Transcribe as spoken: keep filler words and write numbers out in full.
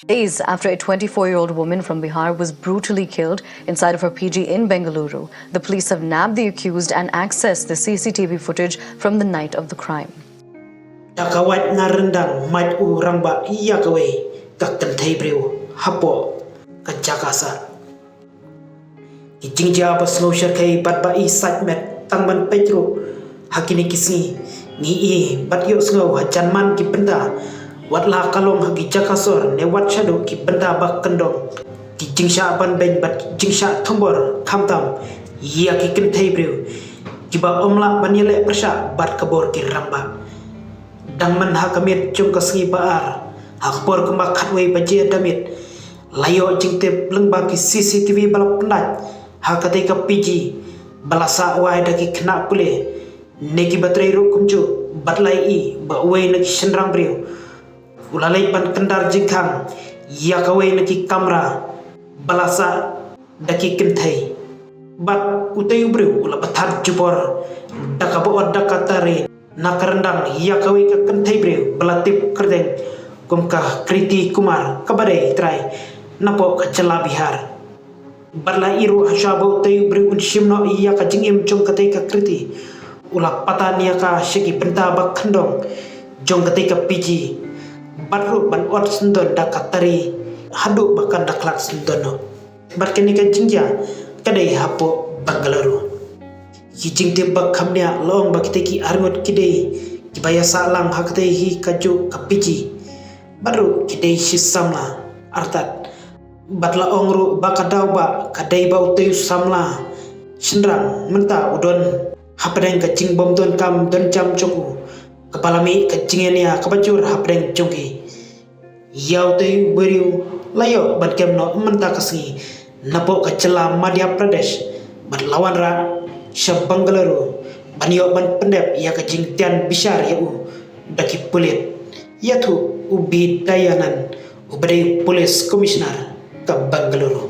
Days after a twenty-four-year-old woman from Bihar was brutally killed inside of her P G in Bengaluru, the police have nabbed the accused and accessed the C C T V footage from the night of the crime. Da ka wait na ryndang mait u rangbah ïa kawei ka kynthei briew hapoh ka jaka sar. Ki jingjia ba sngew shyrkhei bad ba i sait met tang ban peit ruh ha kine ki sngi ngi i bad ïohsngew ha jan man ki bynta, wat la ka long ha ki jaka sor ne wat shaduh ki bynta ba kyndong. Ki jingshah ban beiñ bad jingshah thombor khamtam ïa ki kynthei briew kiba ym lah ban ïaleh pyrshah bad ka bor ki rangbah. Dang mynta ha ka miet jong ka sngi ba ar ha ka por kumba khatwei baje da miet la ïoh jingtip lyngba ki C C T V ba la pyndait ha katei ka P G ba la sah wai da ki khynnah pule ne kiba trei ruh kumjuh bad la i ba uwei na ki shynrang briew u la leit ban kyndar jingkhang ïa kawei na ki kamra ba la sah da ki kynthei. Bad utei u briew u la bathat jubor da kaba ot da ka tari na ka ryndang ïa kawei ka kynthei briew ba la tip kyrteng kum ka Kriti Kumar kaba dei trai napoh ka jylla Bihar. Bad la i ruh ha shuwa ba utei u briew un shim noh ïa ka jingim jong katei ka Kriti u la patan ïa ka sha ki bynta ba kyndong jong katei ka P G bad ruh ban ot syndon da ka tari haduh ba kan da khlad syndon noh. Bad kane ka jingjia ka dei hapoh Bengaluru. Ki jingtip ba kham nia la ong ba kitei ki arngut ki dei kiba ïa sah lang ha katei hi kajuh ka P G bad ruh ki dei shi samla artat. Bad la ong ruh ba ka daw ba ka dei ba utei u samla shynrang mynta u don hapdeng ka jingbym donkam donjam jong u kaba la mih ka jingïania kaba jur hapdeng jong ki. Ïa utei u briew la ïoh ban kem noh mynta ka sngi napoh ka jylla Madhya Pradesh bad la wanrah sha Bengaluru ban ïoh ban pyndep ïa ka jingtian bishar ïa u da ki pulit. Ïathuh u B Dayanand uba dei u Police Commissioner ka Bengaluru.